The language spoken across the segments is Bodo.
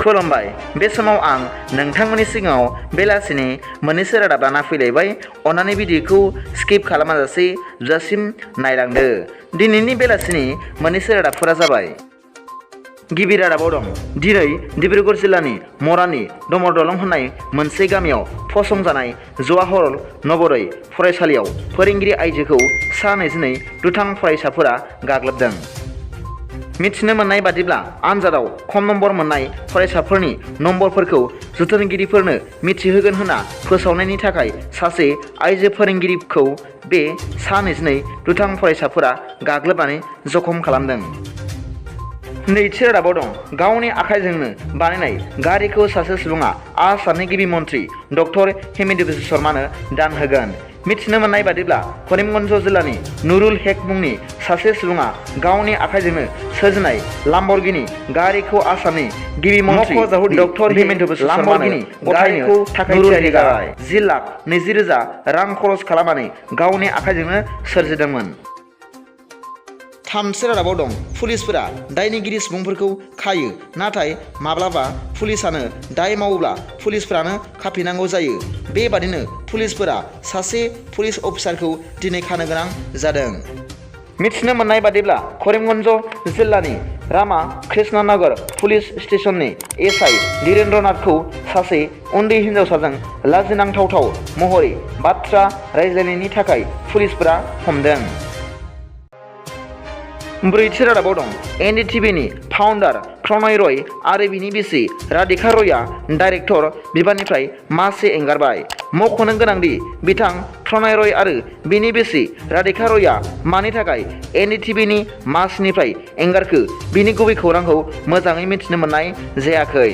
खुलुमबाय बे समाव आं नोंथांमोननि सिगाङाव बेलासिनि मोननैसो रादाब लाना फैलायबाय। अन्नानै भिडिअखौ स्किप खालामाजासे जोबजासिम नायलांदो। दिनैनि बेलासिनि मोननैसो रादाबफोरा जाबाय। गिबि रादाबाव दं दिनै डिब्रुगड़ जिल्लानि मरानि दमर दलं होननाय मोनसे गामियाव फसंजानाय जवाहरलाल नवोदय फरायसालियाव फोरोंगिरि आइजोखौ सा 22 दुथां फरायसाफोरा गाग्लोबदों। मिथिनो मोननाय बादिब्ला आनजादाव खम नम्बर मोननाय फरायसाफोरनि नम्बरफोरखौ जोथोनगिरिफोरनो मिथिहोगोन होनना फोसावनायनि थाखाय सासे आइजो फोरोंगिरिखौ बे सा 22 दुथां फरायसाफोरा गाग्लोबनानै जखम खालामदों। नैथि रादाबाव दं गावनि आखाइजोंनो बानायनाय गारिखौ सासे सुबुङा आसामनि गिबि मन्त्रि डक्टर हेमन्त बिश्व शर्मानो दान होगोन। मिथिनो मोननाय बादिब्ला करीमगन्ज जिल्लानि नुरुल हेक मुंनि सासे सुबुङा गावनि आखाइजोंनो सोरजिनाय लाम्बरगिनी गारिखौ आसामनि गिबि मन्त्रि डक्टर हेमन्त बिश्व शर्मानो गथायनो थाखाय थियारि जाबाय। 10,20,000 रां खरस खालामनानै गावनि आखाइजोंनो सोरजिदोंमोन। थामथि रादाबाव दं पुलिसफोरा दायनिगिरि सुबुंफोरखौ खायो, नाथाय माब्लाबा पुलिसानो दाय मावोब्ला पुलिसफोरानो खाफिनांगौ जायो। बेबादिनो पुलिसफोरा सासे पुलिस अफिसारखौ दिनै खानो गोनां जादों। मिथिनो मोननाय बादिब्ला करीमगन्ज जिल्लानि रामा कृष्णनगर पुलिस स्टेशननि एसआइ धीरेन्द्रनाथखौ सासे उन्दै हिन्जावसाजों लाजिनांथाव महरै बाथ्रा रायज्लायनायनि थाखाय पुलिसफोरा हमदों। ब्रैथि रादाबाव दं एनडीटीवीनि फाउन्डार प्रणय रय आरो बिनि बिसि राधिका रयआ डाइरेक्टर बिबाननिफ्राय मासि एंगारबाय। मख'नो गोनांदि बिथां प्रणय रय आरो बिनि बिसि राधिका रयआ मानि थाखाय एनडीटीवीनि मासिनिफ्राय एंगारखो बिनि गुबै खौरांखौ मोजाङै मिथिनो मोननाय जायाखै।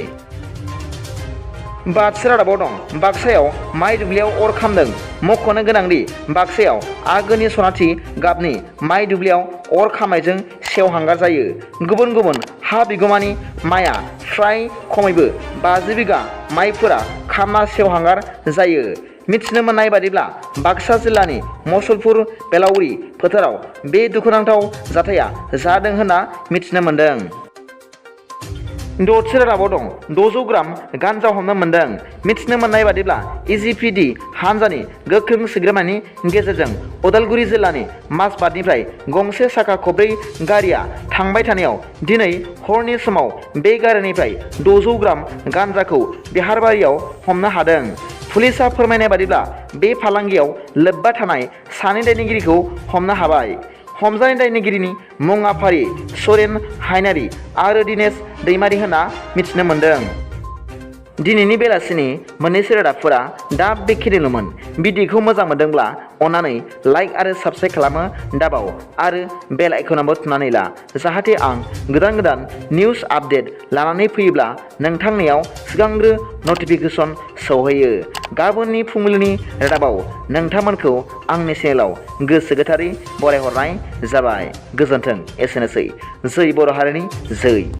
बाथि रादाबाव दं बाक्सायाव माइ दुब्लियाव अर खामदों। मख'नो गोनांदि बाक्सायाव आगोनि सनाथि गाबनि माइ दुब्लियाव अर खामनायजों सेवहांगार जायो। गुबुन गुबुन हा बिगोमानि माइआ फ्राय खमैबो 50 बिगा माइफोरा खामना सेवहांगार जायो। मिथिनो मोननाय बादिब्ला बाक्सा जिल्लानि मसलपुर बेलावरी फोथाराव बे दुखुनांथाव जाथाया जादों होनना मिथिनो मोन्दों। दथि रादाबाव दं 600 ग्राम गान्जा हमनो मोन्दों। मिथिनो मोननाय बादिब्ला इजिपिडि हानजानि गोख्रों सिग्रोमनायनि गेजेरजों उदालगुरि जिल्लानि माजबादनिफ्राय गंसे साखा खबब्रै गारिया थांबाय थानायाव दिनै हरनि समाव बे गारिनिफ्राय 600 ग्राम गान्जाखौ बिहारबारियाव हमनो हादों। पुलिसा फोरमायनाय बादिब्ला बे फालांगियाव लोब्बा थानाय सानै दायनिगिरिखौ हमनो हाबाय। हमजानाय दायनिगिरिनि मुङा फारि सरेन हायनारि आरो दिनेश दैमारि होनना मिथिनो मोन्दों। दिनैनि बेलासिनि मोननैसो रादाबफोरा दा बेखिनिल'मोन। भिडिअखौ मोजां मोनदोंब्ला अन्नानै लाइक आरो साबस्क्राइब खालामनो दाबाव आरो बेल आइकनावबो थुनानै ला, जाहाथे आं गोदान निउस आपडेट लानानै फैयोब्ला नोंथांनियाव सिगांग्रो नटिफिकेसन सौहैयो। गाबोननि फुंबिलिनि रादाबाव नोंथांमोनखौ आंनि चेनेलाव गोसो गोथारै बरायहरनाय जाबाय। गोजोन्थों। एसेनोसै। जै बर' हारिनि जै।